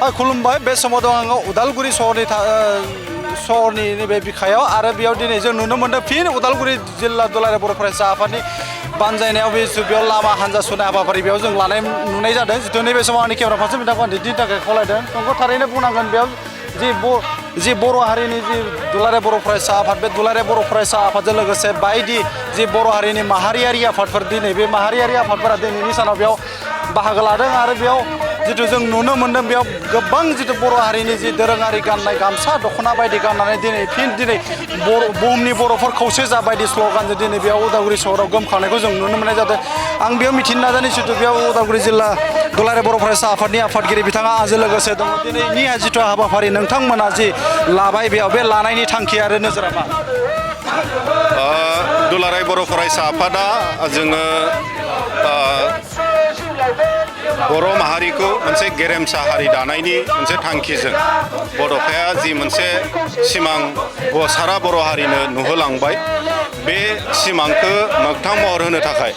खुलुमबाय बे समाव दं आङो उदालगुरि सहरनि नैबे बिखायाव आरो बेयाव दिनै जों नुनो मोनदों फिन उदालगुरि जिल्ला दुलाराय बर' फरायसा आफादनि बानजायनायाव बेयाव लामा हान्जा सुनाय हाबाफारि बेयाव जों लानाय नुनाय जादों जिथु नैबे समाव आंनि केमेरा फारसे बिथांखौ दिन्थिनो थाखाय खावलायदों नंगौ थारैनो बुंनांगोन बेयाव जि बर' हारिनि जि दुलाराय बर' फरायसा आफाद बे दुलाराय बर' फरायसा आफादजों लोगोसे बायदि जि बर' हारिनि माहारियारि आफादफोर दिनै बे माहारियारि आफादफोरा दिनैनि सानाव बेयाव बाहागो लादों आरो बेयाव जिथु जों नुनो मोन्दों बेयाव गोबां जिथु बर' हारिनि जि दोरोङारि गाननाय गामसा दख'ना बायदि गाननानै दिनै बुहुमनि बर'फोर खौसे जा बायदि स्ल'गानजों दिनै बेयाव उदालगुरि सहराव गोमखांनायखौ जों नुनो मोननाय जादों आं बेयाव मिथिनो नाजानाय जिथु बेयाव उदालगुरि जिल्ला दुलाराय बर' फरायसा आफादनि आफादगिरि बिथाङा आंजों लोगोसे दङ दिनैनि जिथु हाबाफारि नोंथांमोना जि लाबाय बेयाव बे लानायनि थांखि आरो नोजोरा मा दुलाराय बर' फरायसा आफादा जोङो बर' माहारिखौ मोनसे गेरेमसा हारि दानायनि मोनसे थांखिजों बड'फाया जि मोनसे सिमां सारा बर' हारिनो नुहोलांबाय बे सिमांखौ मोगथां महर होनो थाखाय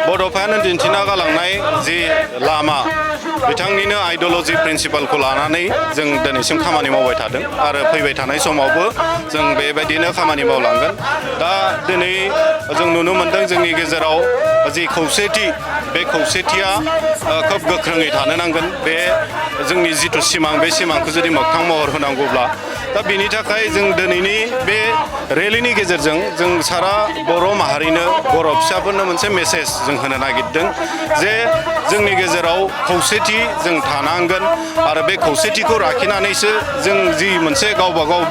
बड'फायानो दिन्थिना गालांनाय जि लामा बिथांनिनो आइडिय'लजि प्रिन्सिपालखौ लानानै जों दिनैसिम खामानि मावबाय थादों आरो फैबाय थानाय समावबो जों बेबायदिनो खामानि मावलांगोन दा दिनै जों नुनो मोन्दों जोंनि गेजेराव जि खौसेथि बे खौसेथिया खोब गोख्रोङै थानो नांगोन बे जोंनि जिथु सिमां बे सिमांखौ जुदि मोगथां महर होनांगौब्ला दा बेनि थाखाय जों दिनैनि बे रेलिनि गेजेरजों जों सारा बर' माहारिनो बर' फिसाफोरनो मोनसे मेसेज जों होनो नागिरदों जे जोंनि गेजेराव खौसेथि जों थानांगोन आरो बे खौसेथिखौ लाखिनानैसो जों जि मोनसे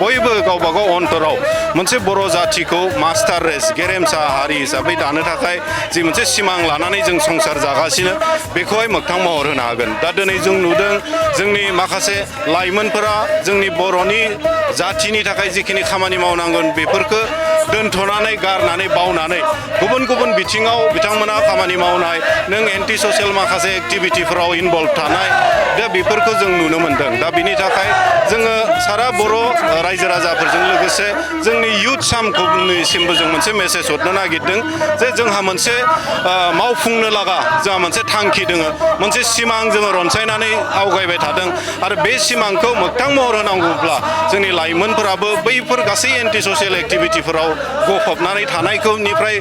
बयबो गावबागाव अन्तराव मोनसे बर' जाथिखौ मास्टार रेस गेरेमसा हारि हिसाबै दानो थाखाय जि मोनसे सिमां लानानै जों संसार जागासिनो बेखौहाय मोगथां महर होनो हागोन दा दिनै जों नुदों जोंनि माखासे लाइमोनफोरा जोंनि बर'नि जाथिनि थाखाय जिखिनि खामानि मावनांगोन बेफोरखौ दोनथ'नानै गारनानै बावनानै गुबुन बिथिङाव बिथांमोना खामानि मावनाय नों एन्टि ससियेल माखासे एक्टिभिटिफोराव इनभल्भ थानाय दा बेफोरखौ जों नुनो मोन्दों दा बिनि थाखाय जोङो सारा बर' रायजो राजाफोरजों लोगोसे जोंनि इयुथ सामखौनिसिमबो जों मोनसे मेसेज हरनो नागिरदों जे जोंहा मोनसे मावफुंनो लागा जोंहा मोनसे थांखि दोङो मोनसे सिमां जोङो रनसायनानै आवगायबाय थादों आरो बे सिमांखौ मोगथां महर होनांगौब्ला जोंनि लाइमोनफोराबो बैफोर गासै एन्टि ससियेल एक्टिभिटिफोराव गफबनानै थानायनिफ्राय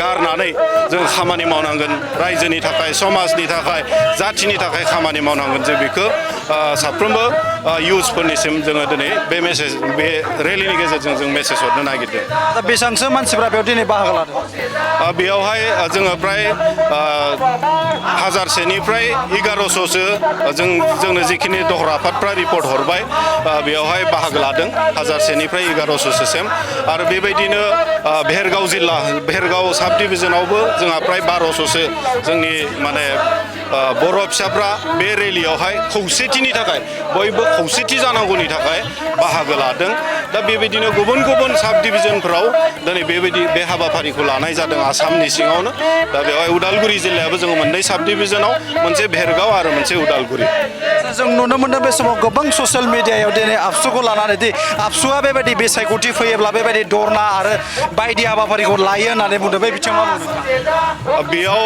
गारनानै जों खामानि मावनांगोन रायजोनि थाखाय समाजनि थाखाय जाथिनि थाखाय खामानि मावनांगोन जे बेखौ साफ्रोमबो इयुथ्सफोरनिसिम जोङो दिनै बे रेलिनि गेजेरजों जों मेसेज हरनो नागिरदों दा बेसेबांसो मानसिफ्रा बेयाव दिनै बाहागो लादों बेयावहाय जोङो प्राय 1000सेनिफ्राय 1100सो जोंनो जिखिनि दहरा आफादफ्रा रिपर्ट हरबाय बेयावहाय बाहागो लादों 1000सेनिफ्राय 1100सोसिम आरो बेबायदिनो भेरगाव साब डिभिजनावबो जोंहा प्राय 1200सो जोंनि माने बर' फिसाफ्रा बे रेलियावहाय खौसेथिनि थाखाय बयबो खौसेथि जानांगौनि थाखाय बाहागो लादों दा बेबायदिनो गुबुन साब डिभिजनफोराव दिनै बेबायदि बे हाबाफारिखौ लानाय जादों आसामनि सिङावनो दा बेवहाय उदालगुरि जिल्लायाबो जोङो मोननै साब डिभिजनाव मोनसे भेरगाव आरो मोनसे उदालगुरि जों नुनो मोनदों बे समाव गोबां ससियेल मिडियायाव दिनै आबसुखौ लानानै आबसुआ बेबायदि बिसायख'थि फैयोब्ला बेबायदि धरना आरो बायदि हाबाफारिखौ लायो होननानै बुंदों बे बिथिङाव मा बुंदों बेयाव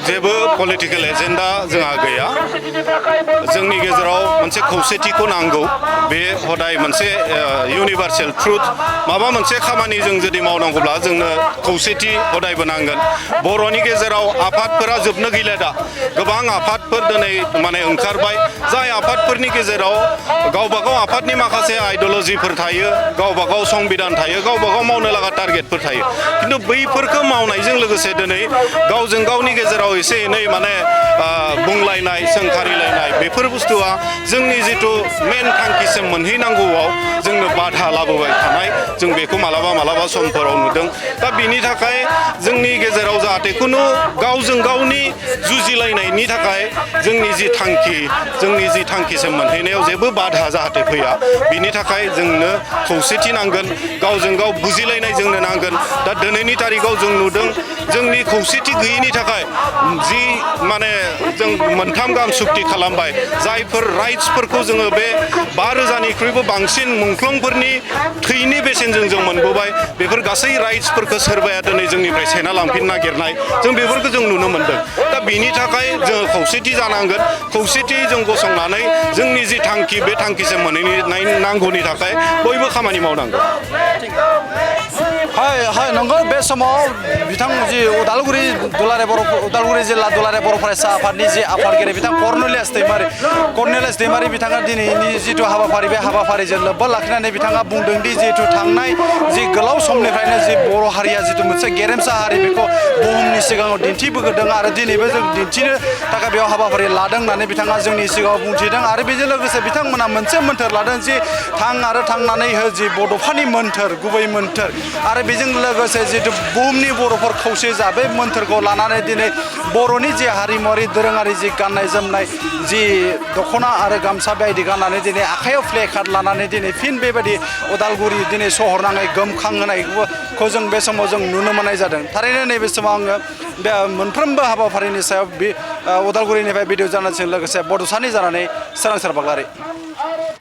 जेबो पलिटिकेल एजेन्डा जोंहा गैया जोंनि गेजेराव मोनसे खौसेथिखौ नांगौ बे हदाय मोनसे इउनिभार्सेल ट्रुथ माबा मोनसे खामानि जों जुदि मावनांगौब्ला जोंनो खौसेथि हदायबो नांगोन बर'नि गेजेराव आफादफोरा जोबनो गैला दा गोबां आफादफोर दिनै माने ओंखारबाय जाय आफादफोरनि गेजेराव गावबागाव आफादनि माखासे आइडिय'लजिफोर थायो गावबागाव संबिधान थायो गावबागाव मावनो लागा टारगेटफोर थायो खिन्थु बैफोरखौ मावनायजों लोगोसे दिनै गावजों गावनि गेजेराव एसे एनै माने बुंलायनाय सोंखारिलायनाय बेफोर बुस्थुआ जोंनि जिथु मेन थांखिसिम मोनहैनांगौआव जोंनो बाधा लाबोबाय थानाय जों बेखौ मालाबा समफोराव नुदों दा बेनि थाखाय जोंनि गेजेराव जाहाथे खुनु गावजों गावनि जुजिलायनायनि थाखाय जोंनि जि थांखिसिम मोनहैनायाव जेबो बाधा जाहाथे फैया बिनि थाखाय जोंनो खौसेथि नांगोन गावजों गाव बुजिलायनाय जोंनो नांगोन दा दिनैनि तारिखाव जों नुदों जोंनि खौसेथि गैयैनि थाखाय जि माने जों मोनथाम गाहाम सुक्ति खालामबाय जायफोर राइट्सफोरखौ जोङो बे 5,000निख्रुइबो बांसिन मुंख्लंफोरनि थैनि बेसेनजों जों मोनबोबाय बेफोर गासै राइट्सफोरखौ सोरबाया दिनै जोंनिफ्राय सेना लांफिननो नागिरनाय जों बेफोरखौ जों नुनो मोन्दों दा बिनि थाखाय जोङो खौसेथि जानांगोन खौसेथि जों गसंनानै जोंनि जि थांखि बे थांखिसिम मोनहैनाय नांगौनि थाखाय बयबो खामानि मावनांगौ हाय नंगौ बे समाव बिथां जि उदालगुरि जिल्ला दुलाराय बर' फरायसा आफादनि जि आफादगिरि बिथां कर्नेलियास दैमारि बिथाङा दिनैनि जिथु हाबाफारि बे हाबाफारिजों लोब्बा लाखिनानै बिथाङा बुंदों दि जिहेतु थांनाय जि गोलाव समनिफ्रायनो जि बर' हारिया जिथु मोनसे गेरेमसा हारि बेखौ बुहुमनि सिगाङाव दिन्थिबोदों आरो दिनैबो जों दिन्थिनो थाखाय बेयाव हाबाफारि लादों होननानै बिथाङा जोंनि सिगाङाव बुंथिदों आरो बेजों लोगोसे बिथांमोना मोनसे मोन्थोर लादों जि थां आरो थांनानै हो जि बड'फानि मोन्थोर गुबै मोन्थोर आरो बेजों लोगोसे जिथु बुहुमनि बर'फोर खौसे जा बे मोन्थोरखौ लानानै दिनै बर'नि जि हारिमुवारि दोरोङारि जि गाननाय जोमनाय जि दख'ना आरो गामसा बायदि गाननानै दिनै आखायाव प्ले कार्ड लानानै दिनै फिन बेबायदि उदालगुरि दिनै सहरनाङै गोमखांहोनायखौ जों बे समाव जों नुनो मोननाय जादों थारैनो नैबे समाव आङो बे मोनफ्रोमबो हाबाफारिनि सायाव बे उदालगुरिनिफ्राय भिडिअ जानायजों लोगोसे बड'सानि जानानै सोरांसार बाग्लारि